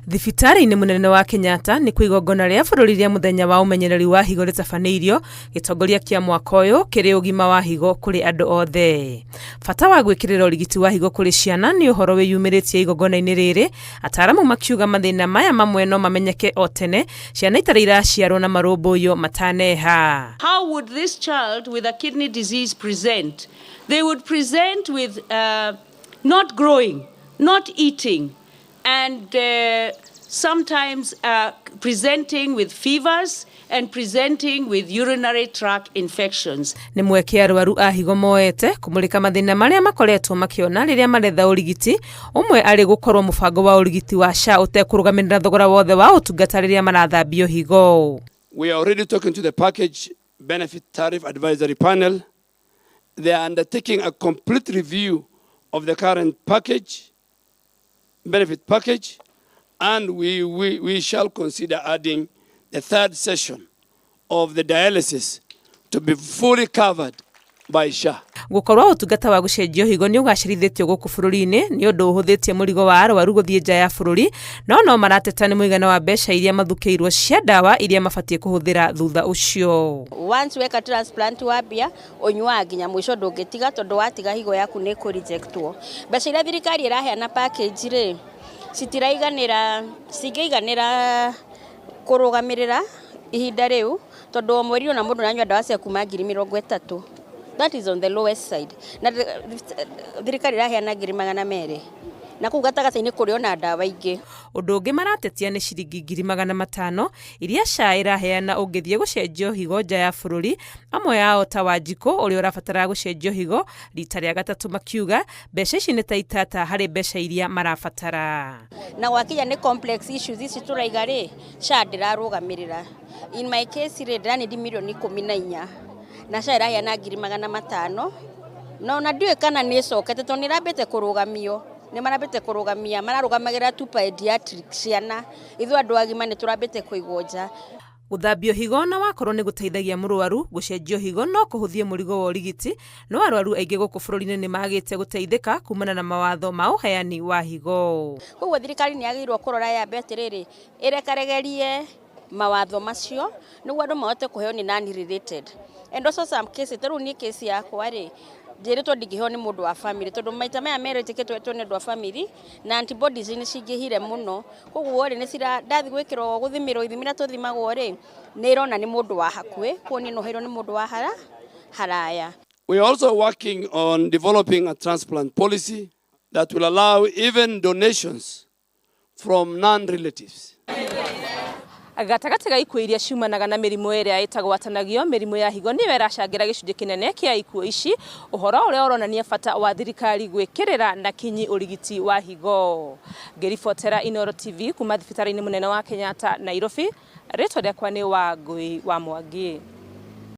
Thibitarĩ-inĩ mũnene wa Kenyatta nĩkuo igongona rĩa bũrũri rĩa mũthenya wa ũmenyereri wa higo rĩtabanĩirio, gĩtongoria kĩa mwaka ũyũ kĩrĩ ũgima wa higo kũrĩ andũ othe. Bata wa gwĩkĩrĩra ũrigiti wa higo kũrĩ ciana nĩ ũhoro wĩyumĩrĩtie igongona-inĩ rĩrĩ, ataaramu makiuga mathĩna maya mamwe no mamenyeke o tene ciana itarĩ iraciarwo na marũmbũiyo mataneha. How would this child with a kidney disease present? They would present with not growing, not eating, and sometimes presenting with fevers and presenting with urinary tract infections. Nĩ mweke arwaru a higo moete kũmũrĩka mathĩna marĩa makoretwo makĩona rĩrĩa maretha ũrigiti, ũmwe arĩ gũkorwo mũbango wa ũrigiti wa SHA ũtekũrũgamĩrĩra thogora wothe wa ũtungata rĩrĩa marathambio higo. We are already talking to the Package Benefit Tariff Advisory Panel. They are undertaking a complete review of the current package, benefit package, and we shall consider adding the third session of the dialysis to be fully covered by SHA. Gũkorwo ũtungata wa gũcenjio higo nĩ ũgacĩrithĩtio gũkũ bũrũri-inĩ nĩ ũndũ ũhũthĩtie mũrigo wa arwaru gũthiĩ nja ya bũrũri, no no marateta nĩ mũigana wa mbeca iria mathukĩirwo cia ndawa iria mabatiĩ kũhũthĩra thutha ũcio. Once weka transplant wambia ũnyuaga nginya mũico, ndũngĩtiga tondũ watiga higo yaku nĩ kũ rejectwo. Mbeca iria thirikari ĩraheana package rĩ, citiraiganĩra, cingĩiganĩra kũrũgamĩrĩra ihinda rĩu, tondũ o mweri ona mũndũ aranyua ndawa cia kuma 30,000. That is on the lowest side, na thirikari ĩraheana 200,000, na kũu gatagatĩ-inĩ kũrĩ ona ndawa ingĩ. Ũndũ ũngĩ maratetia nĩ ciringi 500,000 iria SHA ĩraheana ũngĩthiĩ gũcenjio higo nja ya bũrũri, amwe ao ta Wanjikũ ũrĩa ũrabatara gũcenjio higo rita rĩa gatatũ makiuga mbeca ici nĩ ta itata harĩ mbeca iria marabatara. Na gwakinya nĩ complex issues ici tũraiga rĩ, SHA ndĩrarũgamĩrĩra. In my case rĩ, ndĩranĩndi mirioni 14 na SHA ĩraheana 500,000, na ona ndiũĩ kana nĩ ĩcokete tondũ nĩ ĩrambĩte kũrũgamio, nĩ marambĩte kũrũgamia, mararũgamagĩra tu pediatric ciana, ithuĩ andũ agima nĩ tũrambĩte kũigwo nja. Gũthambio higo na wakorwo nĩ gũteithagia mũrwaru, gũcenjio higo no kũhũthie mũrigo wa ũrigiti, no arwaru aingĩ gũkũ bũrũri-inĩ nĩ magĩte gũteithĩka kumana na mawatho ma ũheani wa higo. Koguo thirikari nĩ yagĩrĩirwo kũrora yambe atĩrĩrĩ, ĩrekaregerie mawatho macio nĩguo andũ mahote kũheo nĩ non related and also some cases. Ta rĩu niĩ case yakwa rĩ, njĩrĩtwo ndingĩheo nĩ mũndũ wa family, tondũ maita maya merĩ njĩkĩtwo nĩ andũ a family na antibodies nĩ cingĩhire mũno. Koguo rĩ, nĩ cira ndathiĩ gwĩkĩrwo gũthimĩrwo ithimi iria tũthimagwo rĩ, nĩ ĩrona nĩ mũndũ wa hakuhĩ, koguo niĩ no heirwo nĩ mũndũ wa haraya. We are also working on developing a transplant policy that will allow even donations from non-relatives. Gatagatĩ ga ikuũ iria ciumanaga na mĩrimũ ĩrĩa ĩtagwatanagio, mĩrimũ ya higo nĩyo ĩracangĩra gĩcunjĩ kĩnene kĩa ikuũ ici, ũhoro ũrĩa ũronania bata wa thirikari gwĩkĩrĩra na kinyi ũrigiti wa higo. Ngĩribotera Inooro TV kuma thibitarĩ-inĩ mũnene wa Kenyatta, Nairobi, rĩtwa rĩakwa nĩ Wangũi wa Mwangi.